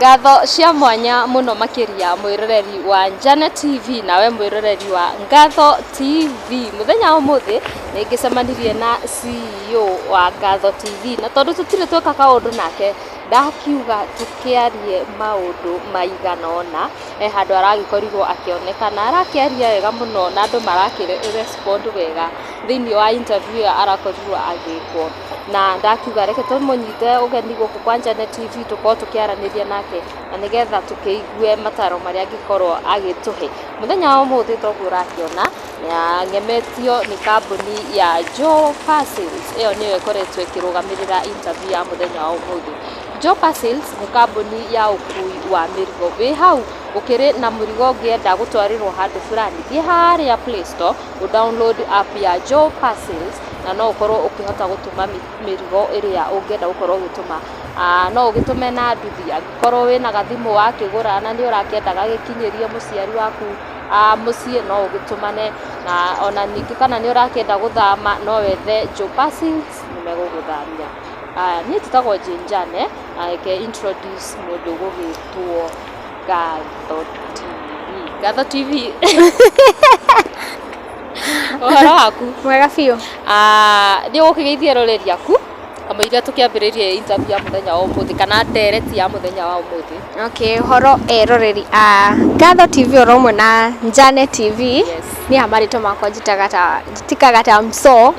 Ngatho cia mwanya mũno makĩria mwĩroreri wa Njane TV nawe mwĩroreri wa Ngatho TV. Mũthenya wa ũmũthĩ nĩ ngĩcemanirie na CEO wa Ngatho TV na tondũ tũtirĩ tweka kaũndũ nake ndakiuga tũkĩarie maũndũ maigana ũna. He handũ aragĩkorirwo akĩonekana arakĩaria wega mũno na andũ marakĩ respond wega thĩinĩ wa interview ĩyo arakorirwo agĩkwo. Na ndakiuga reke tũmũnyite ũgeni gũkũ kwa Njane TV tũkorwo tũkĩaranĩria nake na nĩgetha tũkĩigue mataro marĩa angĩkorwo agĩtũhe. Mũthenya wa ũmũthĩ toguo ũrakĩona nĩ ang'emetio nĩ kambuni ya Joe Parcels, ĩyo nĩyo ĩkoretwo ĩkĩrũgamĩrĩra interview ya mũthenya wa ũmũthĩ. Joe Parcels nĩ kambuni ya ũkui wa mĩrigo. Wĩ hau ũkĩrĩ na mũrigo ũngĩenda gũtwarĩrwo handũ fulani, thiĩ harĩa Play Store ũ download app ya Joe Parcels na no ũkorwo ũkĩhota gũtũma mĩrigo ĩrĩa ũngĩenda gũkorwo ũgĩtũma. No ũgĩtũme na nduthi angĩkorwo wĩna gathimũ wakĩgũra na nĩ ũrakĩenda gagĩkinyĩrio mũciari waku mũciĩ no ũgĩtũmane, na ona ningĩ kana nĩ ũrakĩenda gũthama no wethe Joe Parcels nĩ megũgũthamia. Niĩ njĩtagwo Jane Jane na reke introduce mũndũ ũgũgĩtwo Ngatho TV. Ngatho TV. Ũhoro waku? Mwega biũ. Nĩ ũgũkĩgeithia eroreri aku kamũira tũkĩambĩrĩria interview ya mũthenya wa ũmũthĩ kana ndereti ya mũthenya wa ũmũthĩ. Okay, ũhoro eroreri a Ngatho TV oro ũmwe na Njane TV. Yes. Niĩ ha marĩtwa makwa njĩtaga ta njĩtĩkaga ta Mso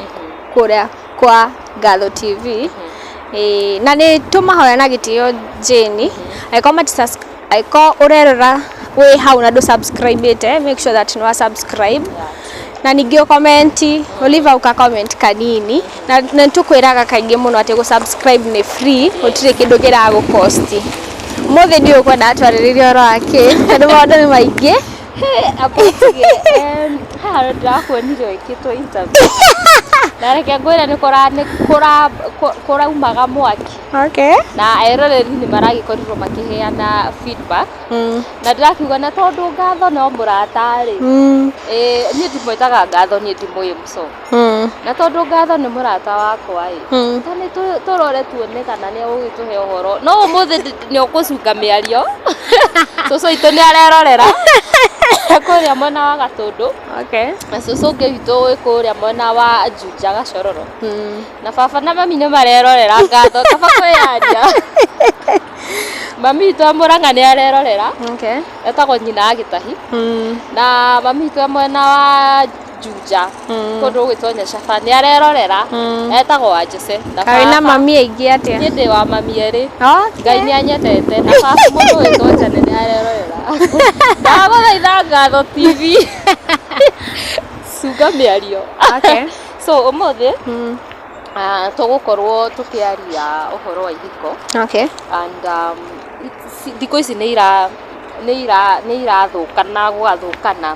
kũrĩa kwa Ngatho TV. Ĩĩ, na nĩ tũmahoya na gĩtĩo Jane, angĩkorwo mati angĩkorwo ũrerora wĩ hau na ndũ subscribe ĩte, make sure that nĩ wa subscribe na ningĩ ũ comment, Oliver ũka comment kanini na nĩ tũkwĩraga kaingĩ mũno atĩ gũ subscribe nĩ free, gũtirĩ kĩndũ kĩragũ cost. Ũmũthĩ ndiũĩ ũkwenda twarĩrĩrie ũhoro wa kĩ tondũ maũndũ nĩ maingĩ. Akwĩtige haha ndĩrakuonire wĩkĩtwo interview na reke ngwĩre nĩ kũra nĩ kũra kũraumaga mwaki. Na eroreri nĩ maragĩkorirwo makĩheana feedback na ndĩrakiuga na tondũ Ngatho no mũrata rĩ, niĩ ndimwĩtaga Ngatho, niĩ ndimũĩ Mso. Na tondũ Ngatho nĩ mũrata wakwa ĩ, ta nĩ tũrore tuone kana nĩ egũgĩtũhe ũhoro. No ũmũthĩ nĩ ũkũcunga mĩario, cũcũ witũ nĩ arerorera kũrĩa mwena wa Gatũndũ. Na cũcũ ũngĩ witũ wĩ kũrĩa mwena wa Juja Gacororo. Na baba na mami nĩ marerorera Ngatho, kaba kwĩyaria. Mami witũ wa Mũrang'a nĩ arerorera. Etagwo nyina wa Gĩtahi. Na mami witũ wa mwena wa Juja, kũndũ gũgwĩtwo Nyacaba nĩ arerorera. Etagwo wa Jose. Na Kaĩ na baba, mami aingĩ atĩa? Niĩ ndĩ wa mami erĩ. Ngai nĩ anyendete na baba mũndũ wĩtwo Jane nĩ arerorera. Ndagũthaitha Ngatho TV. Cunga mĩario. So ũmũthĩ tũgũkorwo tũkĩaria ũhoro wa ihiko. And thikũ ici nĩ ira nĩ ira nĩ irathũkana gũgathũkana.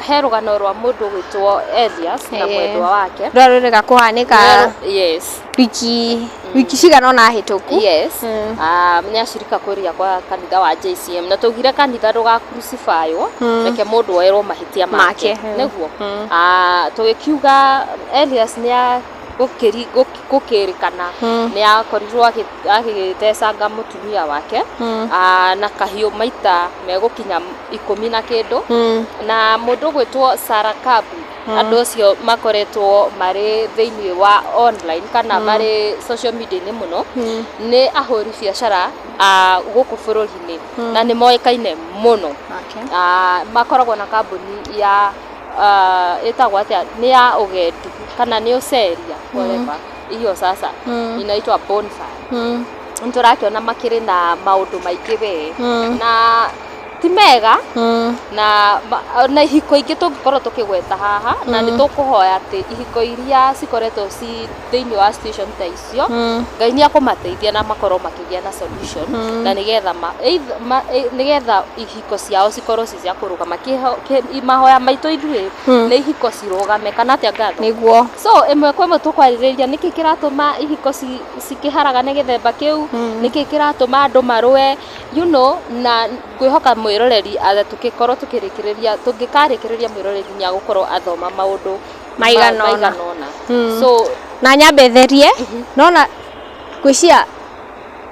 He rũgano rwa mũndũ ũgwĩtwo Elias na mwendwa wake. Rũrĩa rũrĩga kũhanĩka Yes. wiki cigana ũna hĩtũku. Yes. Nĩ acirika kũrĩa kwa kanitha wa JCM na tũgire kanitha ndũga crucifywo, reke mũndũ oerwo mahĩtia make. Make. Nĩguo. Tũgĩkiuga Elias nĩ gũkĩrĩkana nĩ akorirwo agĩthecanga mũtumia wake na kahiũ maita megũkinya 10 na kĩndũ. Na mũndũ ũgwĩtwo Sarah Kabu, andũ acio makoretwo marĩ thĩinĩ wa online kana marĩ social media-inĩ mũno, nĩ ahũri biacara a gũkũ bũrũri-inĩ na nĩ moĩkaine mũno. Makoragwo na kambuni ya ĩtagwo atĩa, nĩ ya ũgendi kana nĩ ũceria, whatever hiyo sasa inaitwa Bonfire. Nĩ tũrakĩona makĩrĩ na maũndũ maingĩ we na ti mega na ihiko ingĩ tũngĩkorwo tũkĩgweta haha, na nĩ tũkũhoya atĩ ihiko iria cikoretwo ci thĩinĩ wa situation ta icio, Ngai nĩ akũmateithia na makorwo makĩgĩa na solution na nĩgetha nĩgetha ihiko ciao cikorwo ci cia kũrũgama. Mahoya maitũ ithuĩ nĩ ihiko cirũgame kana atĩa Ngatho? Nĩguo. So ĩmwe kwa ĩmwe tũkwarĩrĩria nĩkĩ kĩratũma ihiko cikĩharagane gĩthemba kĩu, nĩkĩ kĩratũma andũ marũe, na ngwĩhoka mwĩroreri tũkĩkorwo tũkĩrĩkĩrĩria, tũngĩkarĩkĩrĩria mwĩroreri nĩ agũkorwo athoma maũndũ Maigana ũna. Maigana ũna. So Na nyambe therie, nona ngwĩciria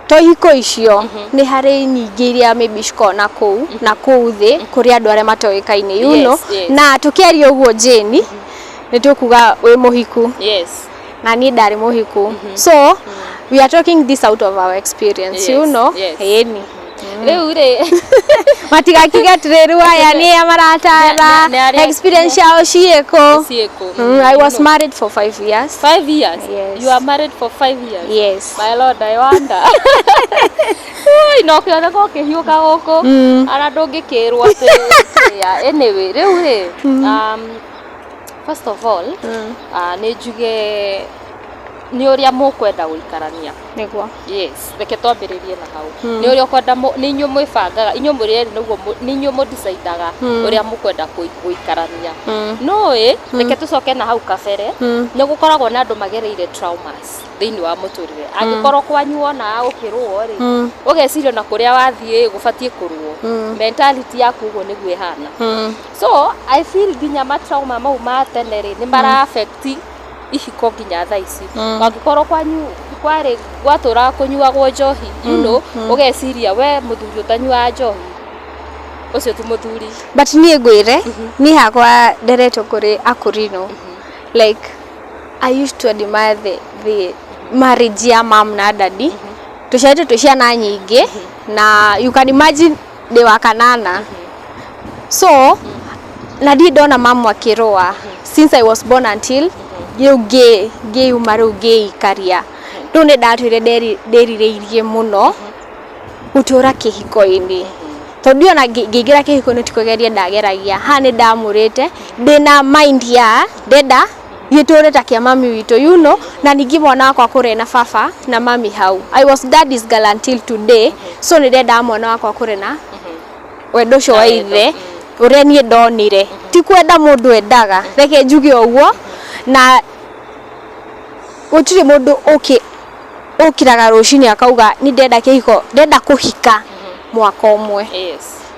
To ihiko icio, nĩ harĩ nyingĩ iria maybe cikoragwo na kũu na kũu thĩ kũrĩ andũ arĩa matoĩkaine, you know. Na tũkĩaria ũguo, Jane, nĩ tũkuga wĩ mũhiku na niĩ ndarĩ mũhiku, so we are talking this out of our experience, you know. Ĩni. Rĩu rĩ, Matigakiuge atĩrĩ, rĩu aya nĩ maratara Nĩ arĩa- experience ciao ciĩkũ. Ciĩkũ. I was married for 5 years. 5 years? Yes. You are married for 5 years? Yes. My Lord, I wonder. Ui, no kĩoneka ũkĩhiũka gũkũ ana ndũngĩkĩrwo atĩ kĩrĩa. Anyway, rĩu rĩ, first of all, nĩ njuge nĩ ũrĩa mũkwenda gũikarania. Yes, reke twambĩrĩrie na hau. Nĩ ũrĩa ũkwenda, nĩ inyuĩ mwĩbangaga, inyuĩ mũrĩ erĩ, nĩguo nĩ inyuĩ mũdecidaga ũrĩa mũkwenda gũikarania. No ĩ, reke tũcoke na hau kabere. Nĩ gũkoragwo na andũ magereire traumas thĩinĩ wa mũtũrĩre. Angĩkorwo kwanyu wonaga gũkĩrũo rĩ, ũgeciria ona kũrĩa wathiĩ gũbatiĩ kũrũo. Mentality yaku ũguo nĩguo ĩhana. So I feel nginya matrauma mau ma tene rĩ, nĩ mara affect ihiko nginya thaa ici. Angĩkorwo kwanyu kwarĩ gwatũraga kũnyuagwo njohi, ũgeciria we mũthuri ũtanyuaga njohi, ũcio ti mũthuri. But niĩ ngwĩre, niĩ hakwa nderetwo kũrĩ akũrinũ, like I used to admire the marriage ya mam na daddy. Tũciarĩtwo twĩ ciana nyingĩ na you can imagine ndĩ wa kanana, so na ndirĩ ndona mamu akĩrũa since I was born until rĩu ngĩyuma, rĩu ngĩikaria. Rĩu nĩ ndatwĩre ndĩrirĩirie mũno gũtũra kĩhiko-inĩ, tondũ ona ngĩingĩra kĩhiko-inĩ ti kũgeria ndageragia. Haha nĩ ndamũrĩte ndĩna mind ya ndenda gĩtũre ta kĩa mami witũ, na ningĩ mwana wakwa kũrĩ na baba na mami hau. I was daddy's girl until today, so nĩ ndendaga mwana wakwa kũrĩ na wendo ũcio wa Na wendo, ithe ũrĩa niĩ ndonire. Ti kwenda mũndũ endaga, reke njuge ũguo, na gũtirĩ mũndũ ũkĩ ũkĩraga rũcinĩ akauga nĩ ndenda kĩhiko, ndenda kũhika mwaka ũmwe,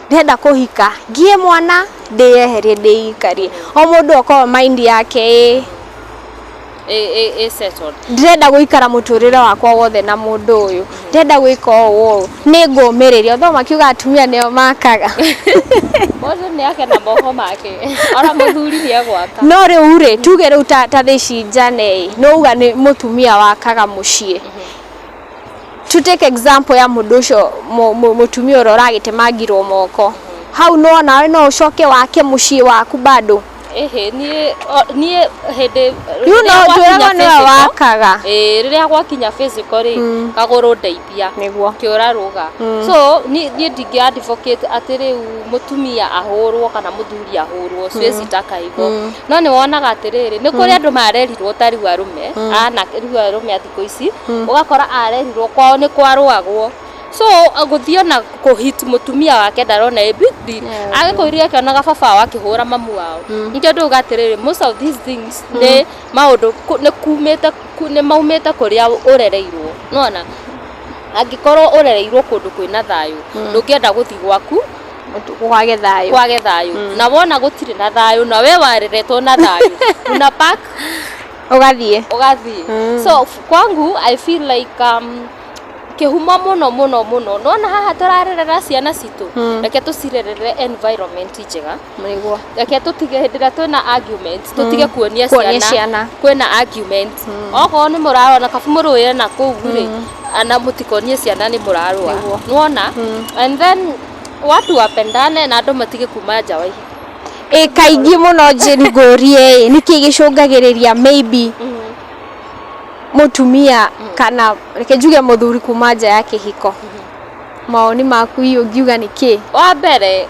ndĩrenda kũhika ngie mwana, ndĩyeherie, ndĩikarie. O mũndũ okorwo mind yake ĩ ĩ settled. Ndĩrenda gũikara mũtũrĩre wakwa wothe na mũndũ ũyũ, ndĩrenda gwĩka ũũ ũũ, nĩ ngũmĩrĩria. Otho makiuga atumia nĩo makaga. Mũndũ nĩ ake na moko make, ona mũthuri nĩ egwaka. No rĩu rĩ, tuge rĩu ta thaa ici Jane ĩ nĩ uga nĩ mũtumia wakaga mũciĩ. To take example ya mũndũ ũcio mũtumia ũrĩa ũragĩtemangirwo moko hau, no nawe no ũcoke wake mũciĩ waku bado? Ĩhĩ, niĩ hĩndĩ Rĩu no rĩrĩa gwakinya twĩragwo nĩwe physical, wakaga. Ĩĩ, rĩrĩa gwakinya physical rĩ, kagũrũ ndeithia Nĩguo. kĩũra rũga. So niĩ ndingĩ advocate atĩ rĩu mũtumia ahũrwo kana mũthuri ahũrwo, siwezi taka hivyo. No nĩ wonaga atĩrĩrĩ, nĩ kũrĩ andũ marerirwo, ta rĩu arũme ana, rĩu arũme a thikũ ici ũgakora arerirwo kwao nĩ kwarũagwo, so gũthiĩ ona kũhit mũtumia wake ndarona ĩ big deal. Agĩkũirie akĩonaga baba wao akĩhũra mamu wao. Nĩkĩo ndauga atĩrĩrĩ, most of these things nĩ maũndũ nĩ kumĩte nĩ maumĩte kũrĩa ũrereirwo. Nona angĩkorwo ũrereirwo kũndũ kwĩna thayũ, ndũngĩenda gũthiĩ gwaku kwage thayũ. Kwage thayũ. Na wona gũtirĩ na thayũ na we wareretwo na thayũ, una pack ũgathiĩ. Ũgathiĩ. So kwangu I feel like kĩhumo mũno mũno mũno, nona haha tũrarerera ciana citũ, reke tũcirerere environment njega. Reke tũtige hĩndĩ ĩrĩa twĩna argument tũtige kuonia kuonia ciana ciana. Kwĩna argument. Okorwo nĩ mũrarũa na kabu mũrũĩre na kũu rĩ, ana mũtikonie ciana nĩ mũrarũa. Nĩwona? And then watu wapendane na andũ matige kuma nja wa ihiko. Ĩ kaingĩ mũno, Jane, ngũrie ĩ, nĩkĩ gĩcũngagĩrĩria maybe mũtumia kana reke njuge mũthuri kuma nja ya kĩhiko? Mawoni maku ĩ ũngiuga nĩ kĩ? Wa mbere,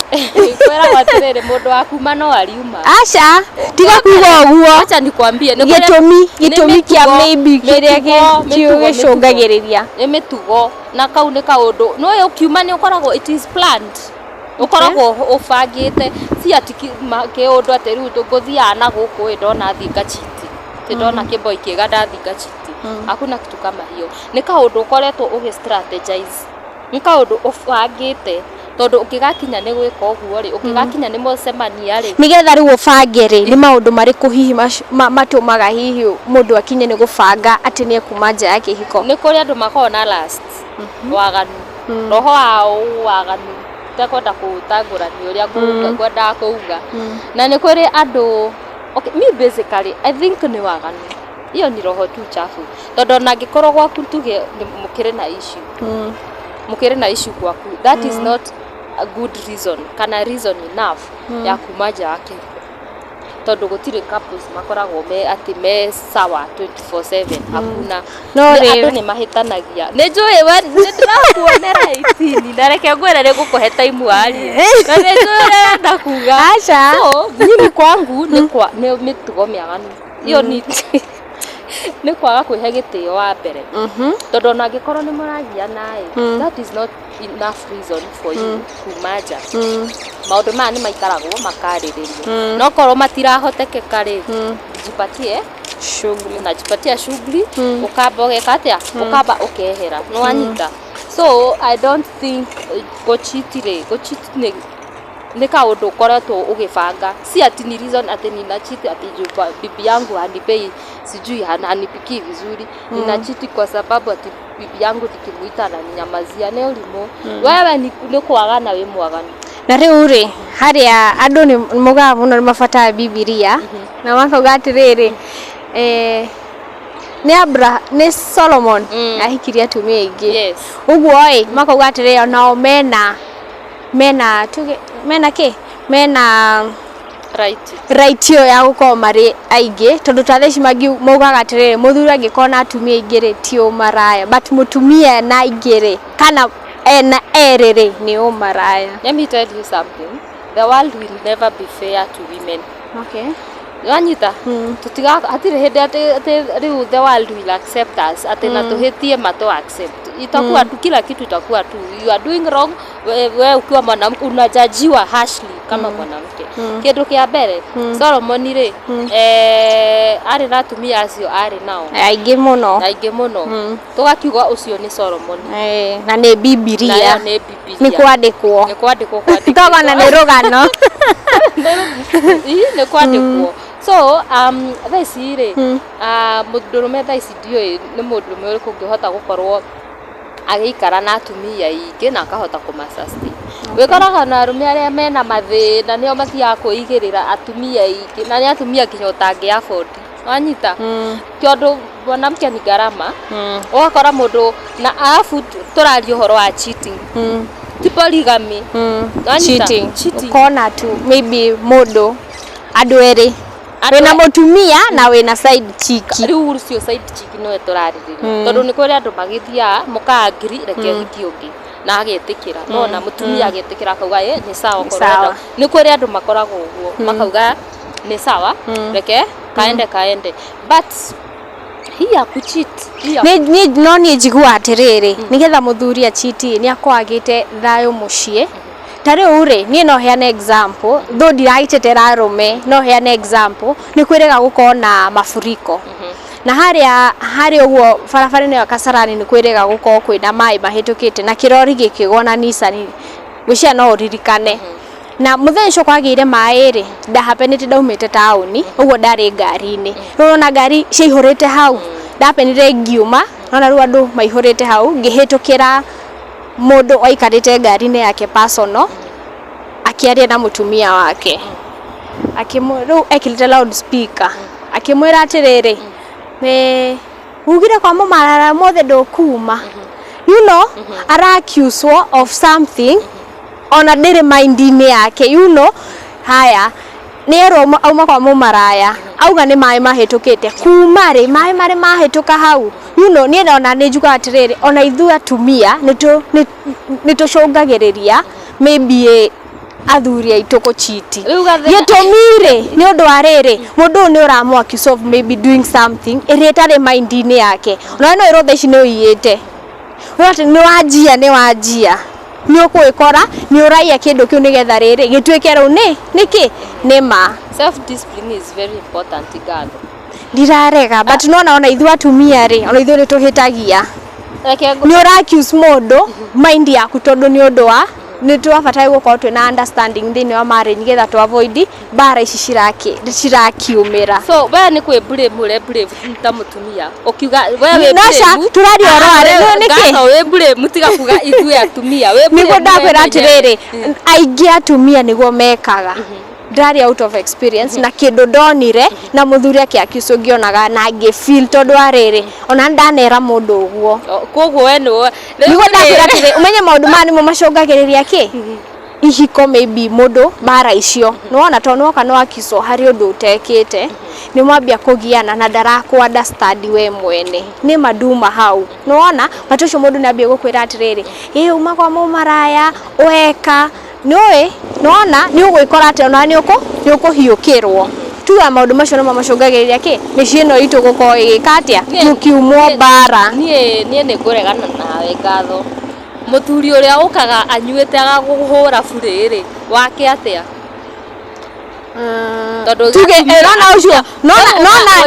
kwĩragwo atĩrĩrĩ, mũndũ wa kuma no ariuma. Aca, tiga kuga ũguo. Acha nikwambie, nĩ kũrĩa- Gĩtũmi, nĩ gĩtũmi kĩa mĩtugo, maybe kĩrĩa mĩtugo, gĩcũngagĩrĩria. Nĩ mĩtugo, na kau nĩ kaũndũ nĩũĩ ũkiuma nĩ ũkoragwo, it is planned, ũkoragwo ũbangĩte, si ati kĩũndũ atĩ rĩu ngũthiaga na gũkũ ĩ ndona thiĩ ngachiti, atĩ ndona kĩboi kĩega ndathiĩ ngachiti. Hakuna kitu kama hiyo. Nĩ kaũndũ ũkoretwo ũgĩ strategize, nĩ kaũndũ ũbangĩte, tondũ ũngĩgakinya nĩ gwĩka ũguo rĩ, ũngĩgakinya nĩ mũcemania rĩ. Nĩgetha rĩu ũbange rĩ, nĩ maũndũ marĩkũ hihi matũmaga hihi mũndũ akinye nĩ gũbanga atĩ nĩ ekuma nja ya kĩhiko? Nĩ kũrĩ andũ makoragwo na lust. Waganu, roho wa waganu, itekwenda kũtangũrania ũrĩa ngwendaga kũuga. Na nĩ kũrĩ andũ, okay, me basically I think nĩ waganu, hiyo ni roho tu chafu, tondũ ona angĩkorwo gwaku tuge mũkĩrĩ na issue, mũkĩrĩ na issue gwaku, that is not a good reason kana reason enough ya kuma nja wa kĩhiko, tondũ gũtirĩ couples makoragwo me atĩ me sawa 24/7, hakuna. No Nĩ rĩrĩ- andũ nĩ mahĩtanagia. Nĩ njũĩ we nĩ ndĩrakuonera itini, na reke ngwĩre nĩ ngũkũhe time warie, na nĩ njũĩ ũrĩa ũrenda kuga. Aca. So mimi kwangu nĩ kwa nĩ mĩtugo mĩaganu, iyo nĩ kwaga kwĩhe gĩtĩo wa mbere, tondũ ona angĩkorwo nĩ mũragiana ĩ, that is not enough reason for you kuma nja. Maũndũ maya nĩ maikaragwo makarĩrĩrio, no korwo matirahotekeka rĩ, jipatie shughuli, unajipatia shughuli, ukamba ũgeka atĩa, ũkamba ũkehera, nĩwanyita? So I don't think gũcheat rĩ, gũcheat nĩ kaũndũ ũkoretwo ũgĩbanga, si ati ni reason ati nina cheat ati juu bibi yangu hanipei, sijui hanipikii vizuri, nina cheat kwa sababu ati bibi yangu nikimuita ananinyamazia. Nĩ ũrimũ. Wewe nĩ kwagana wĩ mwaganu. Na rĩu rĩ, harĩa andũ nĩ mugaga mũno nĩ mabatara Bibilia na makauga atĩrĩrĩ, nĩ nĩ Solomon ahikirie atumia aingĩ. Ũguo ĩ makauga atĩrĩrĩ, onao mena tuge mena kĩ, mena right right ĩyo ya gũkorwo marĩ aingĩ, tondũ ta thaa ici maugaga atĩrĩrĩ, mũthuri angĩkorwo na atumia aingĩ rĩ, ti ũmaraya, but mũtumia ena aingĩ rĩ, kana ena erĩ rĩ, nĩ ũmaraya. Let me tell you something, the world will never be fair to women. Wanyita? Tutiga hatirĩ hĩndĩ atĩ rĩu the world will accept us, atĩ na tũhĩtie mato accept. Itakuwa tu kila kitu itakuwa tu you are doing wrong. We ukiwa mwanamke unajajiwa harshly kama mwanamke. Kĩndũ kĩa mbere, Solomon rĩ, arĩ na atumia acio arĩ nao aingĩ mũno, aingĩ mũno, tũgakiuga ũcio nĩ Solomon. Na nĩ na Bibilia. Ĩyo nĩ Bibilia. Nĩ kwandĩkwo. Nĩ kwandĩkwo, kwandĩkwo. Togona nĩ rũgano. Ii, nĩ kwandĩkwo. So thaa ici rĩ, mũndũrũme thaa ici ndiũĩ nĩ mũndũrũme ũrĩkũ ũngĩhota gũkorwo agĩikara na atumia aingĩ na akahota kũmasustain. Wĩkoraga na arũme arĩa mena mathĩna nĩo mathiaga kwĩigĩrĩra atumia aingĩ, na nĩ atumia nginya ũtangĩ afford, wanyita? Tondũ mwanamke ni gharama. Ũgakora mũndũ na arabu tũraria ũhoro wa cheating, ti polygamy. Wanyita? Cheating. Cheating. Ũkona tu maybe mũndũ andũ erĩ, Andũ wĩna mũtumia na wĩna side chick. Rĩu ũcio side chick nĩwe tũrarĩrĩria, tondũ nĩ kũrĩ andũ magĩthiaga mũkaangiri reke ũhiki ũngĩ na agetĩkĩra, nona mũtumia agetĩkĩra akauga ĩ nĩ sawa okorwo Sawa. Nĩ kũrĩ andũ makoragwo ũguo makauga nĩ sawa, reke kaende kaende, but hii ya kucheat, hii ya No niĩ njiguaga atĩrĩrĩ, nĩgetha mũthuri acheat nĩ akorwo agĩte thayũ mũciĩ. Ta rĩu rĩ, niĩ no heane example, though ndiragĩtetera arũme, no heane example, nĩ kwĩrĩga gũkorwo na mafuriko na harĩa harĩ ũguo barabara-inĩ ĩyo ya Kasarani, nĩ kwĩrĩga gũkorwo kwĩna maĩ mahĩtũkĩte na kĩrori gĩkĩgwa na Nissan, ngwĩciria no ũririkane. Na mũthenya ũcio kwagĩire maĩ rĩ, ndahapenĩte ndaumĩte taũni ũguo, ndarĩ ngari-inĩ, rĩu ũrona ngari ciaihũrĩte hau, ndapenire ngiuma, nona rĩu andũ maihũrĩte hau, ngĩhĩtũkĩra mũndũ waikarĩte ngari-inĩ yake personal akĩaria na mũtumia wake, rĩu ekĩrĩte loud speaker, akĩmwĩra atĩrĩrĩ, ugire kwa mũmarara mothe ndũkuma, ara accuse of something ona ndĩrĩ mind-inĩ yake. Haya nĩ erwo auma kwa mũmaraya, auga nĩ maĩ mahĩtũkĩte, kuma rĩ maĩ marĩ mahĩtũka hau? Niĩ ona nĩ njugaga atĩrĩrĩ, ona ithuĩ atumia nĩ tũcũngagĩrĩria maybe athuri aitũ kũcheat. Rĩu Gĩtũmi rĩ, nĩ ũndũ wa rĩrĩ, mũndũ ũyũ nĩ ũramũ accuse of maybe doing something ĩrĩa ĩtarĩ mind-inĩ yake. Ona no ĩrwo thaa ici nĩ ũiyĩte, atĩ nĩ wanjia, nĩ wanjia, nĩ ũgwĩkora nĩ ũraiya kĩndũ kĩu nĩgetha rĩrĩ gĩtuĩke rĩu nĩ nĩkĩ nĩ ma. Self discipline is very important, ngatho. Ndirarega, but nona ona ithuĩ atumia rĩ, ona ithuĩ nĩ tũhĩtagia. Reke Nĩ ũra accuse mũndũ mind yaku tondũ nĩ ũndũ wa Nĩ tũrabatara gũkorwo twĩna understanding thĩinĩ wa marriage nĩgetha tũ avoid mbara ici cirakiumĩra. So we nĩ kwĩ blame ũre blame ta mũtumia ũkiuga we wĩ No ca, blame. tũraria ũhoro wa rĩ- nĩ nĩkĩ? Ngatho wĩ blame, tiga kuga ithuĩ atumia wĩ blame Nĩguo ndakwĩra we mwenyewe. atĩrĩrĩ, aingĩ atumia nĩguo mekaga. Ndari out of experience na kĩndũ ndonire na mũthuri akĩakiuco ngĩonaga na ngĩ feel tondũ wa rĩrĩ, ona ndanera mũndũ ũguo. O, koguo we nĩwe. Nĩguo ndakwĩra atĩrĩ, ũmenye maũndũ maya nĩmo macũngagĩrĩria kĩ ihiko, maybe mũndũ mbara icio nĩwona, tondũ nĩwoka nĩwakicwo harĩ ũndũ ũtekĩte, nĩ mwambia kũgiana na ndarakũ understand we mwene nĩ manduma hau. Nĩwona but ũcio mũndũ nĩambia gũkwĩra atĩrĩrĩ, ĩ uma kwa mũmaraya weka nĩũĩ, nĩwona nĩ ũgwĩkora atĩ ona nĩ ũkũhiũkĩrwo. Tuga maũndũ macio nĩmo macũngagĩrĩria kĩ mĩciĩ ĩno itũ gũkorwo ĩgĩka atĩa, gũkiumwo mbara. Niĩ nĩ ngũregana nawe, Ngatho. Mũthuri ũrĩa ũkaga anyuĩte agakũhũra burĩ rĩ, wake atĩa? Tondũ Tuge nona ũcio nona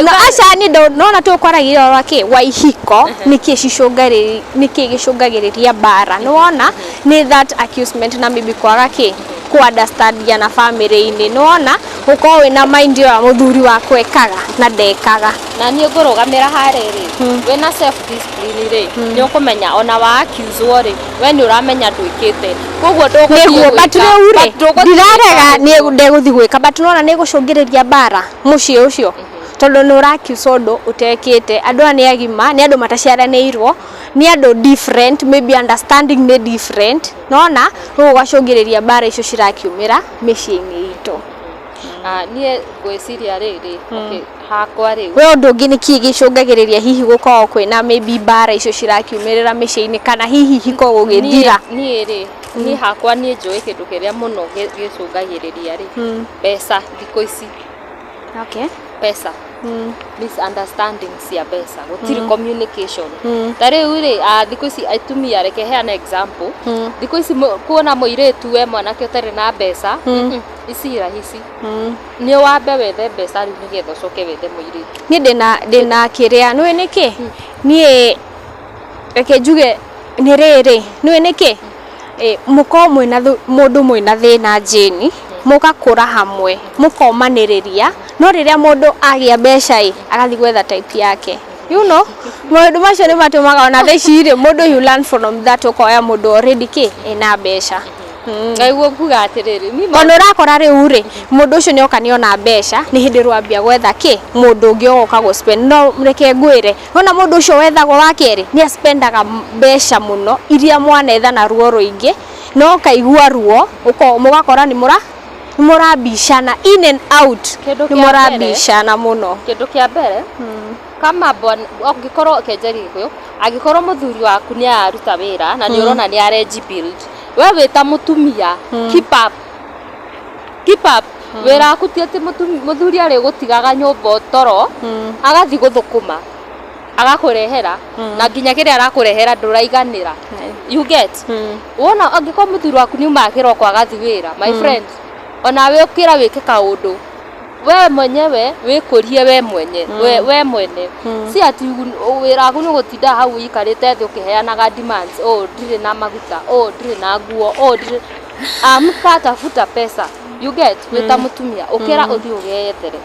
nona aca ni nona tũkwaragia ũhoro wa kĩ wa ihiko, nĩkĩ cicũngagĩrĩria, nĩkĩ gĩcũngagĩrĩria mbara. Nĩwona nĩ that accusement na maybe kwaga kĩ ku understand na family-inĩ. Nĩwona gũkorwo wĩna mind ĩyo ya mũthuri waku ekaga na ndekaga. Na niĩ ngũrũgamĩra harĩa rĩ, wĩna self discipline rĩ, nĩ ũkũmenya ona wa accuse rĩ, we nĩ ũramenya ndwĩkĩte, koguo ndũgũthiĩ Nĩguo, but gwĩka- rĩu rĩ, but ndũgũthiĩ ndirarega gwĩka nĩ ũguo. ndegũthiĩ gwĩka, but nona nĩ gũcũngĩrĩria mbara mũciĩ ũcio tondũ nĩ ũrakiuca ũndũ ũtekĩte. Andũ aya nĩ agima, nĩ andũ mataciaranĩirwo, nĩ andũ different, maybe understanding nĩ different. Nona rĩu ũgacũngĩrĩria mbara icio cirakiumĩra mĩciĩ-inĩ itũ. Ah, niĩ ngwĩciria rĩrĩ, okay, hakwa rĩu We ũndũ ũngĩ nĩ kĩĩ gĩcũngagĩrĩria hihi gũkorwo kwĩna maybe mbara icio cirakiumĩrĩra mĩciĩ-inĩ kana hihi hiko gũgĩthira? Niĩ rĩ, niĩ hakwa niĩ njũĩ kĩndũ kĩrĩa mũno gĩcũngagĩrĩria rĩ, mbeca thikũ ici. Pesa, misunderstanding cia mbeca, gũtirĩ communication. Ta rĩu rĩ, thikũ ici atumia, reke heane example, thikũ ici kuona mũirĩtu we mwanake ũtarĩ na mbeca, ici rahisi nĩ wambe wethe mbeca rĩu nĩgetha ũcoke wethe mũirĩtu. Niĩ ndĩna kĩrĩa nĩũĩ nĩkĩ niĩ reke njuge nĩ rĩrĩ, nĩũĩ nĩkĩ mũkorwo mwĩna mũndũ mwĩna thĩna njĩni, mũgakũra hamwe, mũkomanĩrĩria, no rĩrĩa mũndũ agĩa mbeca ĩ agathiĩ gwetha type yake. Maũndũ macio nĩ matũmaga ona thaa ici rĩ mũndũ, you learn from that, ũkoya mũndũ already kĩ ena mbeca. Ngaigua kuga atĩrĩrĩ mi Tondũ ũrakora rĩu rĩ, mũndũ ũcio nĩoka nĩona mbeca, nĩ hĩndĩ rwambia gwetha kĩ mũndũ ũngĩ ũgoka gũ spend. No reke ngwĩre, wona mũndũ ũcio wethagwo wa kerĩ nĩ aspendaga mbeca mũno iria mwanetha na ruo rũingĩ, no ũkaigua ruo mũgakora nĩ mũra nĩ mũrabicana in and out. Kĩndũ Nĩ kĩa mbere- mũrabicana mũno. Kĩndũ kĩa mbere, kama bwana angĩkorwo kenjeri Gĩkũyũ, angĩkorwo mũthuri waku nĩ araruta wĩra na nĩ ũrona nĩ areji build, we wĩ ta mũtumia, keep up, keep up wĩra waku. Ti atĩ mũthuri arĩ gũtigaga nyũmba toro agathiĩ gũthũkũma agakũrehera, na nginya kĩrĩa arakũrehera ndũraiganĩra, you get? Wona angĩkorwo mũthuri waku nĩ umaga kĩroko agathiĩ wĩra, my friend, onawe ũkĩra wĩke kaũndũ we mwenyewe, wĩkũrie we mwenye, we mwene. Si ati wĩra waku nĩ gũtinda hau ũikarĩte thĩ ũkĩheanaga demands, oh ndirĩ na maguta, oh ndirĩ na nguo, oh ndirĩ. Amka, tafuta pesa, you get? Wĩ ta mũtumia ũkĩra ũthiĩ ũgeyethere,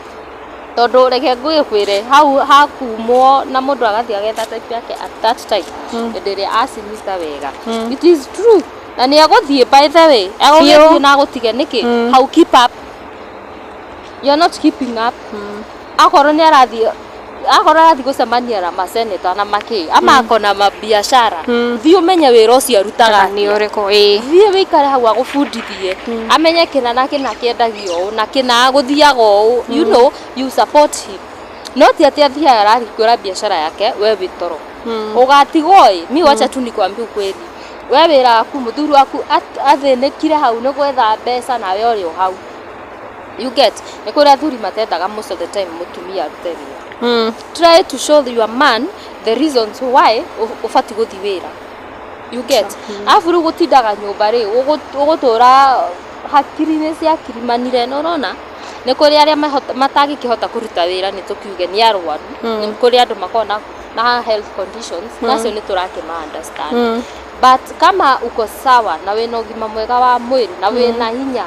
tondũ reke ngwĩkwĩre hau hakumwo na mũndũ agathiĩ agetha type yake at that time, hĩndĩ ĩrĩa acimita wega, it is true, na nĩ egũthiĩ, by the way, egũgĩthiĩ na agũtige nĩkĩ hau. Keep up, you are not keeping up. Akorwo nĩ arathiĩ, akorwo arathiĩ gũcemania na maseneta na makĩ ama akona mabiashara, thiĩ ũmenye wĩra ũcio arutaga Nĩ ũrĩkũ ĩĩ? Thiĩ wĩikare hau agũbundithie, amenye kĩna na kĩna kĩendagio ũũ na kĩna gũthiaga ũũ. You support him, no ti atĩ athiaga arahingũra biashara yake, we wĩ toro ũgatigwo ĩ. Mi wacha tu nikwambie ukweli, we wĩra waku, mũthuri waku athĩnĩkire hau nĩ gwetha mbeca nawe ũrĩ o hau, you get? Nĩ kũrĩ athuri matendaga most of the time mũtumia arute wĩra. Try to show your man the reasons why ũbatiĩ gũthiĩ wĩra, you get? Arabu rĩu gũtindaga nyũmba rĩ, ũgũtũra hakiri-inĩ ciakirimanire. Na ũrona nĩ kũrĩ arĩa matangĩkĩhota kũruta wĩra, nĩ tũkiuge nĩ arwaru, nĩ kũrĩ andũ makoragwo na na health conditions, nacio nĩ tũrakĩma understand. But kama uko sawa na wĩna ũgima mwega wa mwĩrĩ na wĩna hinya,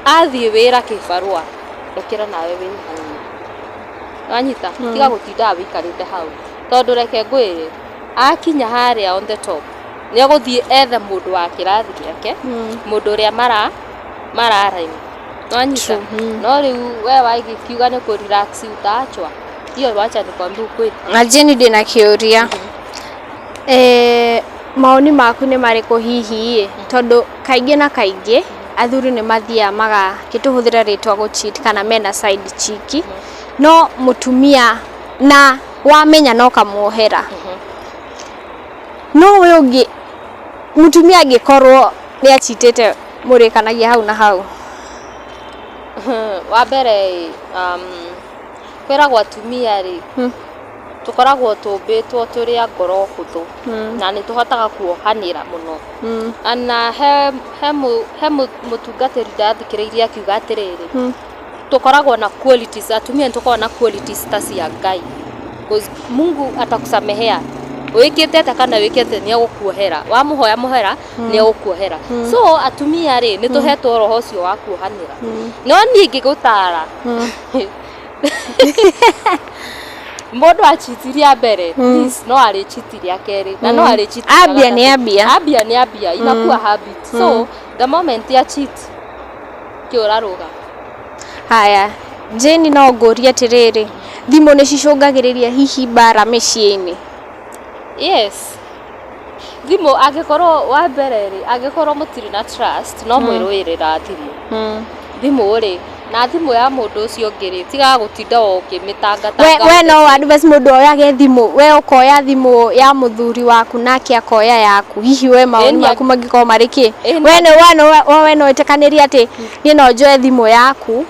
athiĩ wĩra kĩbarũa, ũkĩra nawe wĩhanie, wanyita, tiga gũtindaga wĩikarĩte hau, tondũ reke ngwĩre, akinya harĩa on the top nĩ egũthiĩ ethe mũndũ wa kĩrathi gĩake, mũndũ ũrĩa mararaini, wanyita. No rĩu we wagĩkiuga nĩ kũ relax, utaachwa hiyo. Wacha nikwambie ukweli. Na Jane, ndĩna kĩũria. Maoni maku nĩ marĩkũ hihi ĩ, tondũ kaingĩ na kaingĩ athuri nĩ mathiaga magakĩtũhũthĩra rĩtwa gũ cheat kana mena side chick, no mũtumia na wamenya no kamuohera, no we ũngĩ mũtumia angĩkorwo nĩ achitĩte, mũrĩkanagia hau na hau? Wa mbere, kwĩragwo atumia rĩ, tũkoragwo tũmbĩtwo tũrĩ a ngoro hũthũ na nĩ tũhotaga kuohanĩra mũno. Na he mũtungatĩri ndathikĩrĩirie akiuga atĩrĩrĩ, tũkoragwo na qualities, atumia nĩ tũkoragwo na qualities ta cia Ngai. 'Cause Mungu atakusamehea wĩkĩte atĩa kana wĩkĩte, nĩ egũkuohera, wamũhoya mũhera nĩ egũkuohera. So atumia rĩ, nĩ tũhetwo roho ũcio wa kuohanĩra. No niĩ ingĩgũtara, mũndũ achitiria mbere, please, no arĩchitiria kerĩ na no arĩchitiria Ambia nĩ gatatũ. ambia. Ambia nĩ ambia, inakuwa habit. So the moment ya cheat, kĩũra rũga. Haya Jane, no ngũrie atĩrĩrĩ, thimũ nĩ cicũngagĩrĩria hihi mbara mĩciĩ-inĩ? Yes, thimũ, angĩkorwo wa mbere rĩ, angĩkorwo mũtirĩ na trust, no mwĩrũĩrĩra thimũ. Thimũ rĩ, na thimũ ya mũndũ ũcio ũngĩ rĩ, tigaga gũtinda o ũkĩmĩtangatanga. We no advice mũndũ oyage thimũ, we ũkoya thimũ ya mũthuri waku nake akoya yaku? Hihi we mawoni maku mangĩkorwo marĩ kĩ? We no we no we no ĩtĩkanĩrie atĩ niĩ no njoe thimũ yaku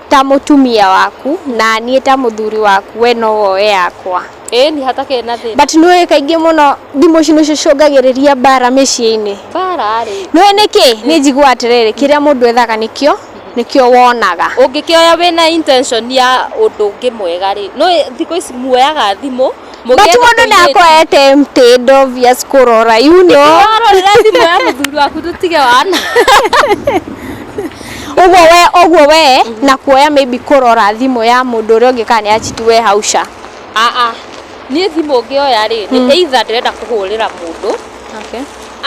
ta mũtumia waku, na niĩ ta mũthuri waku we no woe yakwa? Ĩni, hatakĩrĩ na thĩna. But nĩũĩ kaingĩ mũno thimũ ici nĩcio cicũngagĩrĩria mbara mĩciĩ-inĩ. Mbara rĩ, Nĩũĩ nĩkĩ? Nĩ njiguaga atĩrĩrĩ, kĩrĩa mũndũ ethaga nĩkĩo wonaga. Ũngĩkĩoya wĩna intention ya ũndũ ũngĩ mwega rĩ, no thikũ ici muoyaga thimũ But mũgĩetha mũndũ tũirĩtu. nĩ tempted, obvious, kũrora. Warorera thimũ ya mũthuri waku, tũtige wana. Ũguo we na kuoya maybe kũrora thimũ ya mũndũ ũrĩa ũngĩ kana nĩ achiti, we hauca? Aa, niĩ thimũ ngĩoya rĩ, nĩ either ndĩrenda kũhũrĩra mũndũ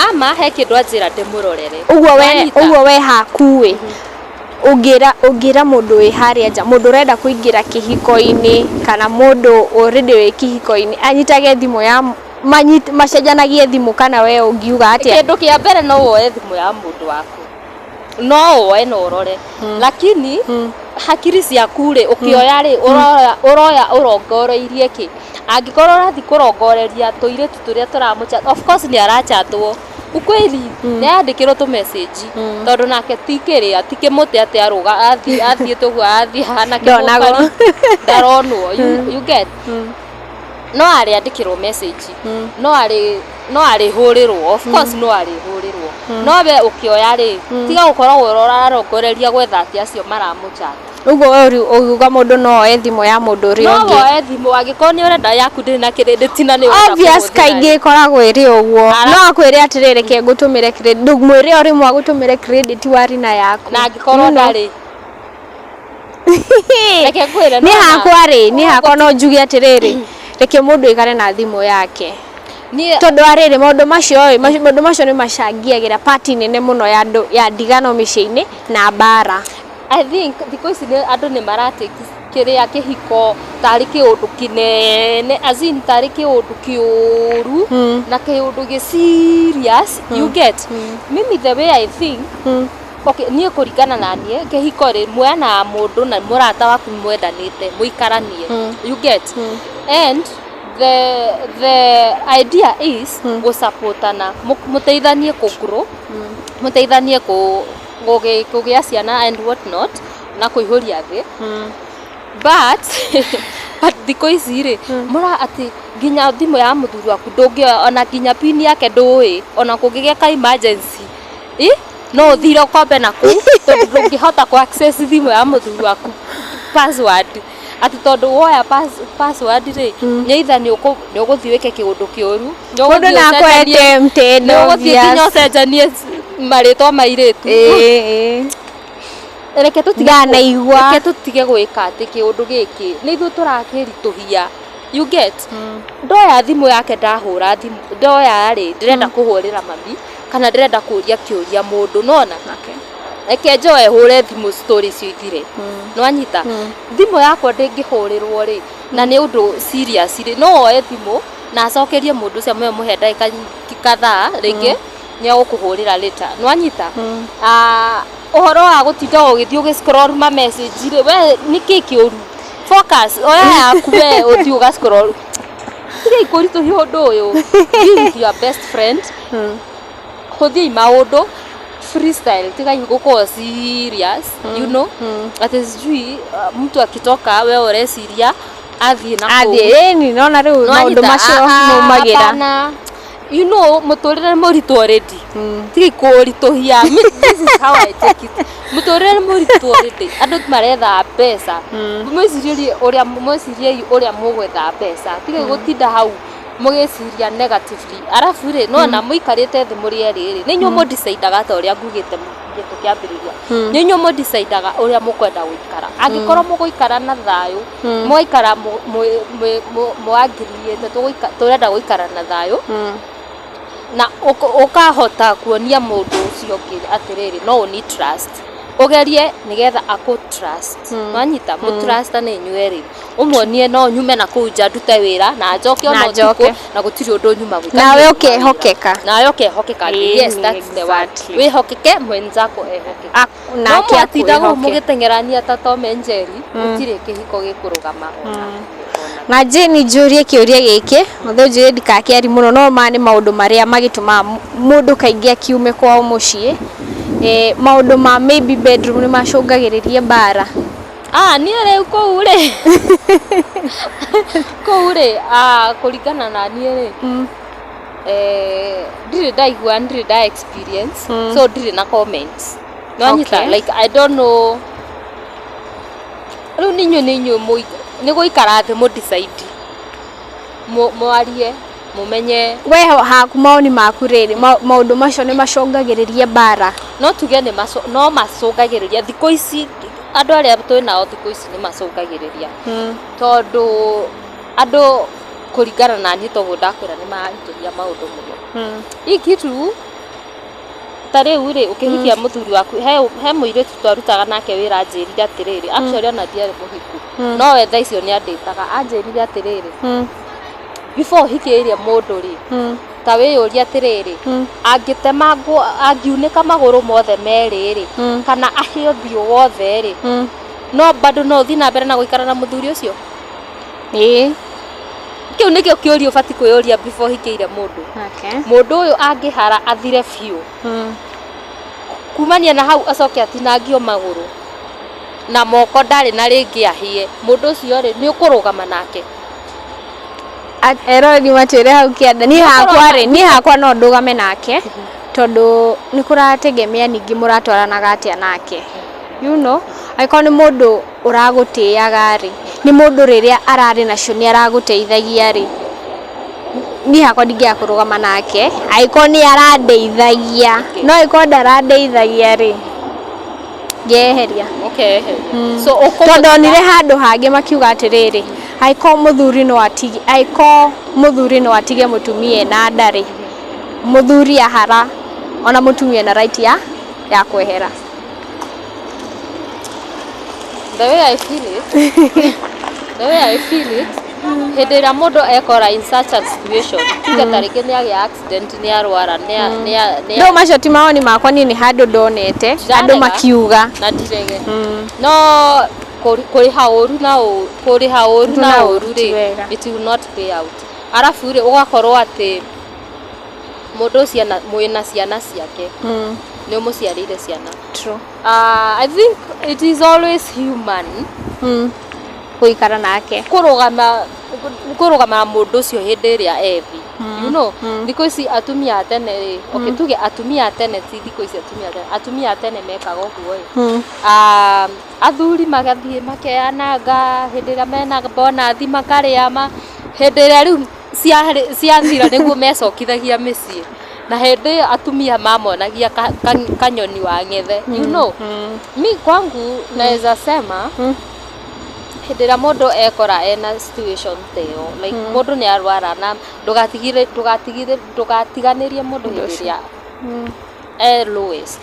ama he kĩndũ anjĩra ndĩmũrorere. Ũguo we Wanyita? Ũguo we haku ĩ, ũngĩra mũndũ wĩ harĩa nja, mũndũ ũrenda kũingĩra kĩhiko-inĩ kana mũndũ already wĩ kĩhiko-inĩ, anyitage thimũ ya macenjanagie thimũ, kana we ũngiuga atĩa? Kĩndũ kĩa mbere, no woe thimũ ya mũndũ waku, no woe na ũrore, lakini hakiri ciaku rĩ, ũkĩoya rĩ, ũroya ũrongoreirie kĩ? Angĩkorwo ũrathiĩ kũrongoreria tũirĩtu tũrĩa tũramũchat, of course nĩ arachatwo, ukweli nĩ arandĩkĩrwo tũ message, tondũ nake ti kĩrĩa, ti kĩmũtĩ atĩ arũga athiĩ athiĩte ũguo, athiĩ hana Ndonagwo. kĩmũkari ndaronwo. You get? No arĩandĩkĩrwo message, no arĩhũrĩrwo, of course no arĩhũrĩrwo. No we ũkĩoya rĩ, tiga gũkoragwo ũrarongoreria gwetha atĩ acio maramũchat. Ũguo we ũgiuga mũndũ no oe thimũ ya mũndũ ũrĩa No ũngĩ? woe thimũ angĩkorwo nĩ ũrenda yaku ndĩrĩ na credit na nĩ ũrenda Obvious. kũhũthĩra. Kaingĩ ĩkoragwo ĩrĩ ũguo. No akwĩre atĩrĩrĩ, reke ngũtũmĩre credit, ndũmwĩre o rĩmwe agũtũmĩre credit wari na yaku. Na angĩkorwo ndarĩ, reke ngwĩre, Niĩ nona- hakwa rĩ, niĩ hakwa no njuge atĩrĩrĩ, reke mũndũ aikare na thimũ yake, Niĩ tondũ arĩrĩ maũndũ macio ĩ, maũndũ macio nĩ macangiagĩra part nene mũno ya andũ ya ndigano mĩciĩ-inĩ na mbara. I think thikũ ici nĩ andũ nĩ maratake kĩrĩa kĩhiko tarĩ kĩũndũ kĩnene, as in tarĩ kĩũndũ kĩũru na kĩũndũ gĩ serious, you get? Mimi, the way I think, okay, niĩ kũringana na niĩ, kĩhiko rĩ, muoyanaga mũndũ na mũrata waku mwendanĩte mũikaranie, you get? And the idea is gũsupportana, mũteithanie kũ grow, mũteithanie kũgĩa ciana and what not, na kũihũria thĩ. But thikũ ici rĩ, mũra atĩ nginya thimũ ya mũthuri waku ndũngĩoya, ona nginya pin yake ndũĩ, ona kũngĩgĩa ka emergency ĩ, no ũthire ũkombe na kũu, tondũ ndũngĩhota kũ access thimũ ya mũthuri waku password. Atĩ tondũ woya password rĩ, nĩ either nĩ ũgũthiĩ wĩke kĩũndũ kĩũru, nĩ Mũndũ ũgũthiĩ no ũcenjanie, akũ nĩ ũgũthiĩ nginya ũcenjanie marĩtwa ma airĩtu. Ĩĩ. Reke tũtige Ndanaigua. Reke tũtige gwĩka atĩ kĩũndũ gĩkĩ nĩ ithuĩ tũrakĩritũhia, you get? Ndoya thimũ yake, ndahũra thimũ, ndoya rĩ, ndĩrenda kũhũrĩra mami kana ndĩrenda kũria kĩũria mũndũ, nona reke njoe hũre thimũ, story icio ithire. Nĩwanyita? Thimũ yakwa ndĩngĩhũrĩrwo rĩ, na nĩ ũndũ serious rĩ, no oe thimũ na acokerie mũndũ ũcio, amwe mũhe ndagĩka kadhaa, rĩngĩ nĩ egũkũhũrĩra later. Nĩwanyita? Ah, ũhoro wa gũtinda ũgĩthiĩ ũgĩ scroll ma message rĩ, we nĩkĩ kĩũru? Focus, oya yaku we ũthiĩ ũga scroll. Tigai kũritũhia ũndũ ũyũ. Be with your best friend, hũthiai maũndũ freestyle, tigai gũkorwo serious atĩ sijui mtu akitoka we ũreciria athiĩ na kũu. Athiĩ ĩni, nona rĩu maũndũ Nĩwanyita? macio Ah, ah, maumagĩra. Hapana. Mũtũrĩre nĩ mũritũ already, tigai kũritũhia. This is how I take it. Mũtũrĩre nĩ mũritũ already, andũ maretha mbeca. Mwĩciririe ũrĩa, mwĩciriei ũrĩa mũgwetha mbeca, tigai gũtinda hau mũgĩciria negatively. Arabu rĩ, nona mũikarĩte thĩ mũrĩ erĩ rĩ, nĩ inyuĩ mũdecidaga, ta ũrĩa ngugĩte tũkĩambĩrĩria, nĩ inyuĩ mũdecidaga ũrĩa mũkwenda gũikara. Angĩkorwo mũgũikara na thayũ, mũgaikara mũangiriĩte tũrenda gũikara na thayũ, na ũkahota kuonia mũndũ ũcio ũngĩ atĩrĩrĩ, no ũni trust, ũgerie nĩgetha akũ trust. Wanyita? Mũtrust nĩ inyuĩ erĩ, ũmuonie no nyume na kũu nja ndute wĩra na njoke ona Na ũtukũ njoke. na gũtirĩ ũndũ nyuma gwĩka. Nawe Niĩ ũkehokeka. Nawe ũkehokeka. Yes, that's the word. Wĩhokeke, mwenzako ehokeke. No Nake mwatinda gũkũ akwĩhoke. mũgĩteng'erania ta Tom and Jerry, gũtirĩ kĩhiko gĩkũrũgama ona ona. Na Jane, njũrie kĩũria gĩkĩ mũthĩ, ũnjĩre ndikakĩari mũno, no ma nĩ maũndũ marĩa magĩtũmaga mũndũ kaingĩ akiume kwao mũciĩ, maũndũ ma maybe bedroom nĩ macũngagĩrĩria mbara? Ah, niĩ rĩu kũu rĩ, ah, kũringana na niĩ rĩ, ndirĩ ndaigua, ndirĩ nda experience, so ndirĩ na comments. Nĩwanyita? Like, I don't know. Rĩu nĩ inyuĩ nĩ gũikara thĩ mũ decide, mwarie, mũmenye. We haku, maoni maku rĩrĩ, maũndũ macio nĩ macũngagĩrĩria mbara? No tuge nĩ no macũngagĩrĩria. Thikũ ici andũ arĩa twĩ nao thikũ ici nĩ macũngagĩrĩria, tondũ andũ, kũringana na niĩ, toguo ndakwĩra, nĩ maritũhia maũndũ mũno. Hii kitu ta rĩu rĩ, ũkĩhikia mũthuri waku, he mũirĩtu twarutaga nake wĩra anjĩrire atĩrĩrĩ, actually ona ndiarĩ mũhiku, no we thaa icio nĩ andĩtaga, anjĩrire atĩrĩrĩ, before ũhikĩrĩrie mũndũ rĩ, ta wĩyũrie atĩrĩrĩ, angĩtemangwo, angiunĩka magũrũ mothe merĩ rĩ, kana ahĩe ũthiũ wothe rĩ, no bado no ũthiĩ na mbere na gũikara na mũthuri ũcio? Ĩĩ. Kĩu nĩkĩo kĩũria ũbatiĩ kwĩyũria before ũhikĩire mũndũ. Mũndũ ũyũ angĩhara athire biũ, kumania na hau acoke atinangio magũrũ na moko ndarĩ na rĩngĩ ahĩe, mũndũ ũcio rĩ, nĩ ũkũrũgama nake? Eroreri matwĩre hau kĩanda. Niĩ hakwa rĩ, niĩ hakwa no ndũgame nake, tondũ nĩ kũrategemea ningĩ mũratwaranaga atĩa nake. Angĩkorwo nĩ mũndũ ũragũtĩaga rĩ, nĩ mũndũ rĩrĩa ararĩ nacio nĩ aragũteithagia rĩ, niĩ hakwa ndingĩaga kũrũgama nake angĩkorwo nĩ arandeithagia. No angĩkorwo ndarandeithagia rĩ, ngeyeheria. Okay, so Tondũ onire handũ hangĩ makiuga atĩrĩrĩ, angĩkorwo mũthuri no atige mũtumia ena nda rĩ, mũthuri ahara, ona mũtumia ena right ya kwehera. The way I feel it, the way I feel it, hĩndĩ ĩrĩa mũndũ ekora in such a situation, tuge ta rĩngĩ nĩ agĩa accident, nĩ arwara, nĩ No macio ti mawoni makwa, niĩ nĩ handũ ndonete andũ Ndirarega. makiuga. Na ndirege, no kũrĩha ũru na kũrĩha ũru na Na ũru ũru ti rĩ, wega. it will not pay out. Arabu rĩ, ũgakorwo atĩ mũndũ ũcio mwĩna ciana ciake, nĩ ũmũciarĩire ciana. True. I think it is always human Gũikara nake. Kũrũgama Kũrũgama na mũndũ ũcio hĩndĩ ĩrĩa ethi, thikũ ici atumia a tene rĩ, okay, tuge atumia a tene, ti thikũ ici, atumia a tene, atumia a tene mekaga ũguo ĩ. Ah, athuri magathiĩ makeananga hĩndĩ ĩrĩa mena bonathi, makarĩa ma hĩndĩ ĩrĩa rĩu ciathira nĩguo mecokithagia mĩciĩ, na hĩndĩ ĩyo atumia mamonagia kanyoni wa ng'ethe. Mi kwangu naweza sema hĩndĩ ĩrĩa mũndũ ekora ena situation ta ĩyo, like mũndũ nĩ arwara, na ndũgatigire ndũgatigire ndũgatiganĩrie mũndũ hĩndĩ ĩrĩa e lowest.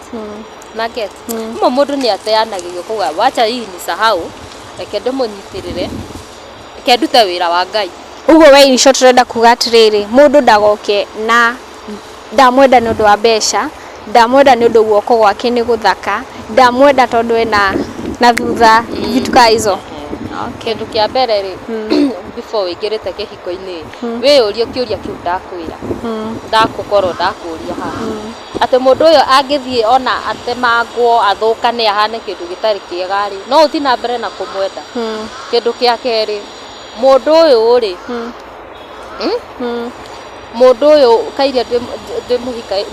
Na get ũmwe mũndũ nĩ ateanagĩrio kuga, wacha hii ni sahau, reke ndĩmũnyitĩrĩre, reke ndute wĩra wa Ngai. Ũguo we in short ũrenda kuga atĩrĩrĩ, mũndũ ndagoke na ndamwenda nĩ ũndũ wa mbeca, ndamwenda nĩ ũndũ guoko gwake nĩ gũthaka, ndamwenda tondũ ena na thutha, vitu kaa hizo. Kĩndũ kĩa mbere rĩ, before wĩingĩrĩte kĩhiko-inĩ, wĩyũrie kĩũria kĩu ndakwĩra, ndakũkorwo ndakũria haha, atĩ mũndũ ũyũ angĩthiĩ ona atemangwo, athũkane, ahane kĩndũ gĩtarĩ kĩega rĩ, no ũthiĩ na mbere na kũmwenda? Kĩndũ kĩa kerĩ, mũndũ ũyũ rĩ, Mũndũ ũyũ kairia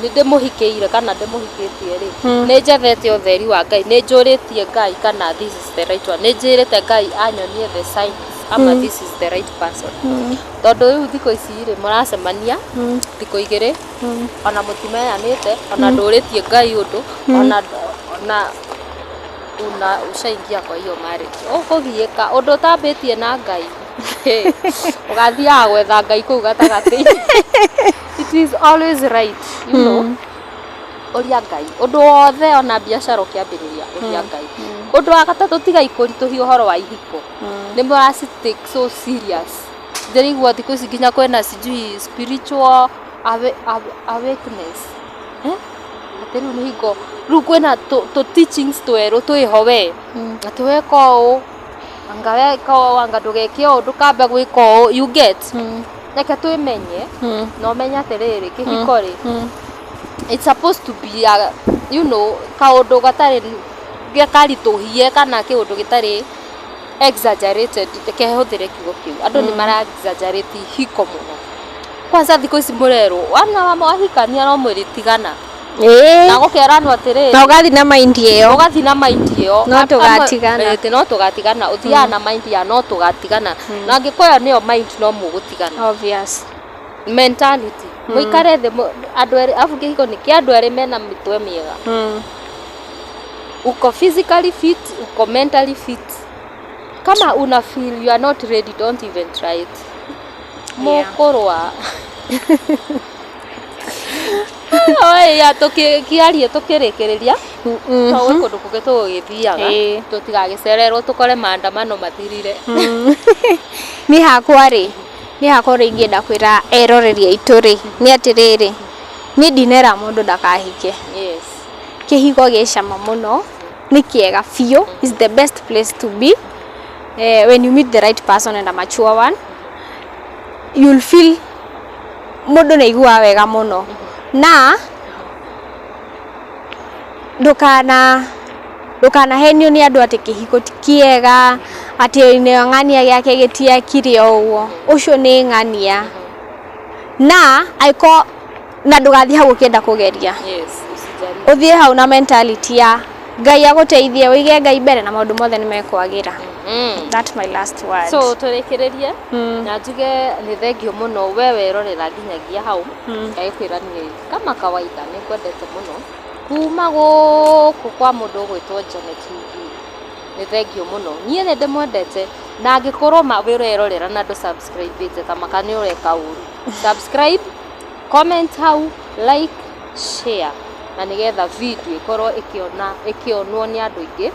ndĩmũhikĩire kana ndĩmũhikĩtie rĩ, nĩ njethete ũtheri wa Ngai, nĩ njũrĩtie Ngai kana this is the right one, nĩ njĩrĩte Ngai anyonie the signs ama this is the right person? Tondũ rĩu thikũ ici rĩ, mũracemania thikũ 2, ona mũtimenyanĩte, ona ndũrĩtie Ngai ũndũ, ona una ushaingia kwa hiyo marriage, ũkũgiĩka ũndũ ũtambĩtie na Ngai, ũgathiaga gwetha Ngai kũu gatagatĩ. It is always right ũria Ngai ũndũ wothe, ona biacara ũkĩambĩrĩria, ũria Ngai. Ũndũ wa gatatũ, tigai kũritũhia ũhoro wa ihiko, nĩ mũraci take so serious. Ndĩraigua thikũ ici nginya kwĩna sijui spiritual awakeness, eh? Atĩ rĩu nĩ hingo rĩu kwĩna tũ teachings twerũ twĩho we, atĩ weka ũũ, anga weka ũũ, anga ndũgeke ũũ, ndũkambe gwĩka ũũ, you get? Reke twĩmenye na ũmenye atĩrĩrĩ, kĩhiko rĩ, it's supposed to be a, kaũndũ gatarĩ karitũhie kana kĩũndũ gĩtarĩ exaggerated. Reke hũthĩre kiugo kĩu, andũ nĩ mara exaggerate hiko mũno. Kwanza thikũ ici mũrerwo wana wahikania no mwĩrĩtigana, na gũkeranwo atĩrĩrĩ, Na ũgathiĩ na mind ĩyo. Ũgathiĩ na mind ĩyo. No tũgatigana. Ĩĩ, no tũgatigana, ũthiaga na mind ya no tũgatigana, na angĩkorwo ĩyo nĩyo mind, no mũgũtigana. Obvious. Mentality, mũikare thĩ andũ erĩ, abu kĩhiko nĩ kĩa andũ erĩ mena mĩtwe mĩega. Uko physically fit, uko mentally fit. Kama una feel you are not ready, don't even try it. Mũkũrũa. Oya, tũkĩarie tũkĩrĩkĩrĩria, to gwĩ kũndũ kũngĩ tũgũgĩthiaga, tũtigagĩcererwo tũkore maandamano mathirire. Niĩ hakwa rĩ, niĩ hakwa ũrĩa ingĩenda kwĩra eroreri aitũ rĩ, nĩ atĩrĩrĩ, niĩ ndinera mũndũ ndakahike. Kĩhiko gĩ cama mũno, nĩ kĩega biũ, is the best place to be. When you meet the right person and a mature one, you'll feel mũndũ nĩ aiguaga wega mũno. Na ndũkanahenio nĩ andũ atĩ kĩhiko ti kĩega, atĩ ng'ania gĩake gĩtiakire o ũguo, ũcio nĩ ng'ania. Na angĩkorwo na ndũgathiĩ hau ũkĩenda kũgeria. Yes, usijaribu. Ũthiĩ hau na mentality ya Ngai agũteithie, ũige Ngai mbere na maũndũ mothe nĩ mekwagĩra. That's my last word. So tũrĩkĩrĩrie na njuge nĩ thengio mũno we werorera nginyagia hau. Ngagĩkwĩra niĩ kama kawaida nĩ ngwendete mũno kuma gũkũ kwa mũndũ ũgwĩtwo Janet TV. Nĩ thengio mũno, niĩ nĩ ndĩmwendete, na angĩkorwo ma wĩ ũrerorera na ndũ subscribe ta maka, nĩ ũreka ũru. Subscribe, comment hau, like, share, na nĩgetha video ĩkorwo ĩkĩona ĩkĩonwo nĩ andũ aingĩ.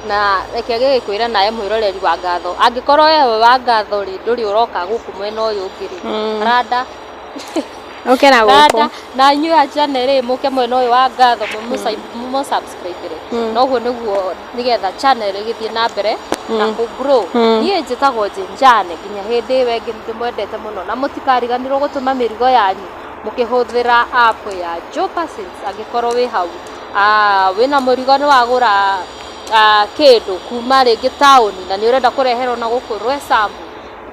Na reke gĩgĩkwĩra nawe mwĩroreri wa Ngatho, angĩkorwo wewe wa Ngatho rĩ, ndũrĩ ũroka gũkũ mwena ũyũ ũngĩ rĩ, randa. Ũke na gũkũ. Randa na inyuĩ a channel rĩ, mũke mwena ũyũ wa Ngatho, mũmũ-subscribe na ũguo nĩguo nĩgetha channel ĩgĩthiĩ na mbere na kũ grow. Niĩ njĩtagwo Njane, nginya hĩndĩ ĩyo ĩngĩ, ndĩmwendete mũno, na mũtikariganĩrwo gũtũma mĩrigo yanyu mũkĩhũthĩra app ya Jopa Sales. Angĩkorwo wĩ hau, wĩna mũrigo, nĩ wagũra kĩndũ kuma rĩngĩ taũni na nĩ ũrenda kũreherwo na gũkũ Roysambu,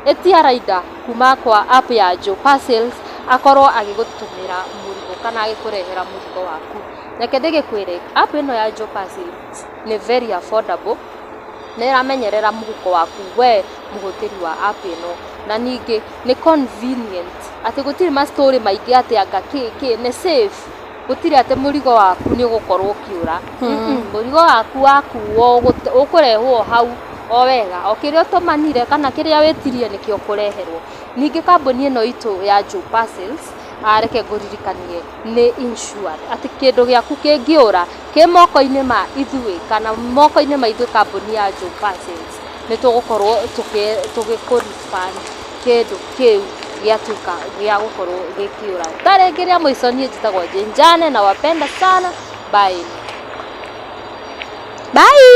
Ĩtia rider kuma kwa app ya Joe Parcels akorwo agĩgũtũmĩra mũrigo kana agĩkũrehera mũrigo waku. Reke ndĩgĩkwĩre, app ĩno ya Joe Parcels nĩ very affordable, nĩ ĩramenyerera mũhuko waku we mũhũthĩri wa app ĩno, na ningĩ nĩ convenient atĩ gũtirĩ ma story maingĩ atĩ anga kĩ kĩ, nĩ safe, gũtirĩ atĩ mũrigo waku nĩ ũgũkorwo ũkĩũra. Mũrigo waku wakuo ũkũrehwo hau o wega, o kĩrĩa ũtũmanire kana kĩrĩa wĩtirie nĩkĩo ũkũreherwo. Ningĩ kambuni ĩno itũ ya Joe Parcels, reke ngũririkanie nĩ insured, atĩ kĩndũ gĩaku kĩngĩũra kĩ moko-inĩ ma ithuĩ kana moko-inĩ ma ithuĩ kambuni ya Joe Parcels, nĩ tũgũkorwo tũgĩkũ refund kĩndũ kĩu gĩatuĩka gĩa gũkorwo gĩkĩũra. Ta rĩngĩ rĩa mũico, niĩ njĩtagwo Jane Jane na wapenda sana, bye. Bye.